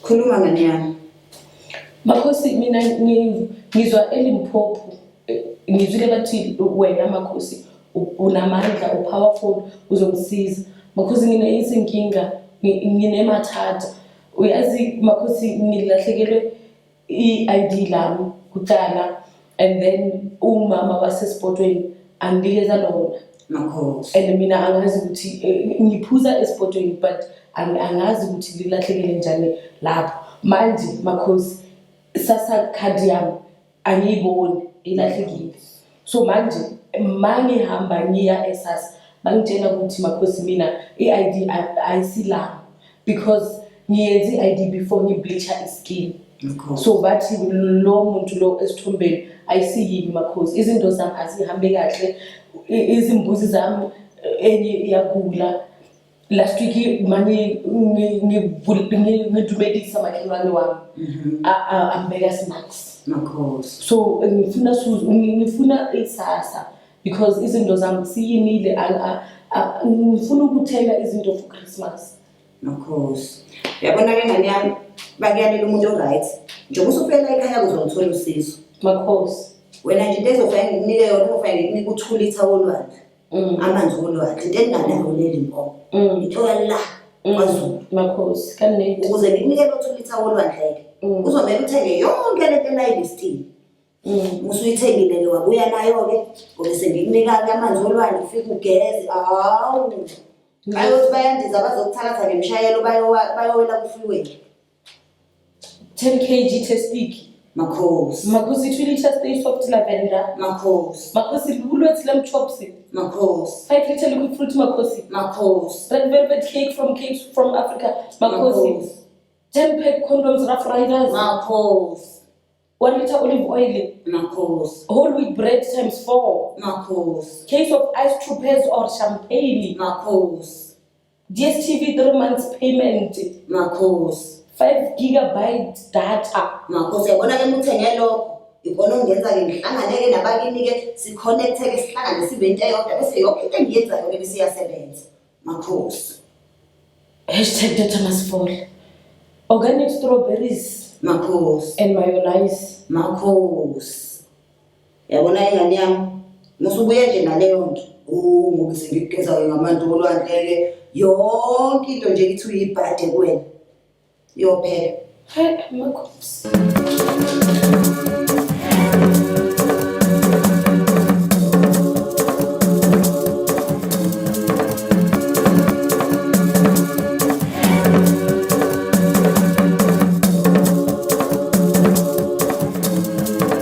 Khuluma ngane yami. Makhosi mina ngizwa eLimpopo ngizwile bathi wena makhosi unamandla upowerful uzongisiza. Makhosi nginezinkinga nginemathatha. Uyazi makhosi ngilahlekelwe i-ID lami kuqala and then umama wasesipotweni anginikeza lona. Makhosi. And mina angazi ukuthi ngiphuza esipotweni but angazi ukuthi lilahlekele njani lapho. Manje makhosi SASSA card yami angiyiboni ilahlekile. So manje mangihamba ngiya eSASSA bangitshela ukuthi makhosi mina i-ID ayisilami because ngiyenze i-ID before ngibleacha i-skin. Makhosi. So bathi lo muntu lo esithombeni ayisiyimi makhosi, izinto zami azihambe kahle, izimbuzi zami enye iyagula. Last week manje ngidumedisa makhelwane wami ambeka smacks. Makhosi. So ngifuna ngifuna iSASSA because izinto zami siyimile, ngifuna ukuthenga izinto for Christmas. Makhosi. Uyabona ke ngane yami bakuyalela umuntu o-right. Njengoba usufela ekhaya kuzongithola usizo. Makhosi. Wena nje into ezofanele ngikunike yona uzofanele ngikunike u-2 litre wolwandle. Amanzi olwandle into enginganayo neLimpopo. Ithola la KwaZulu. Makhosi kaneti. Ukuze ngikunike lo 2 litre wolwandle ke. Uzomele uthenge yonke lento elayilistini. Usuyithengile ke wabuya nayo ke ngobe sengikunika ke amanzi olwandle ufike ugeze. Hawu. Bayothi bayandiza bazokuthakatha ngemishayelo bayowela ku-freeway. 10 kg Testick. Makhosi. Makhosi 2 liter Stay Soft Lavender. Makhosi. Makhosi Woolworths lamb chops. Makhosi. 5 liter liquid fruit makhosi. Makhosi. Red velvet cake from Cakes from Africa. Makhosi. Makhosi. 10 pack condoms Rough Riders. Makhosi. 1 liter olive oil. Makhosi. Whole wheat bread times 4. Makhosi. Case of ice troopers or champagne. Makhosi. DStv 3 months payment. Makhosi. 5 gigabyte data. Makhosi uyabona ke muthenge lokho. Ikona ongenza ke ngihlangane ke nabakini ke siconnecte ke sihlangane sibe into eyodwa bese yonke into engiyenzayo ke bese iyasebenza. Makhosi. Hashtag data must fall. Organic strawberries. Makhosi. And mayonnaise. Makhosi. Yabona ingane yami musubuye nje naleyo nto. Oh ngoba sengikugeza ke ngamanzi olwandle ke yonke into nje ithi uyibhade kuwena. Iyophela. Hey, makhosi.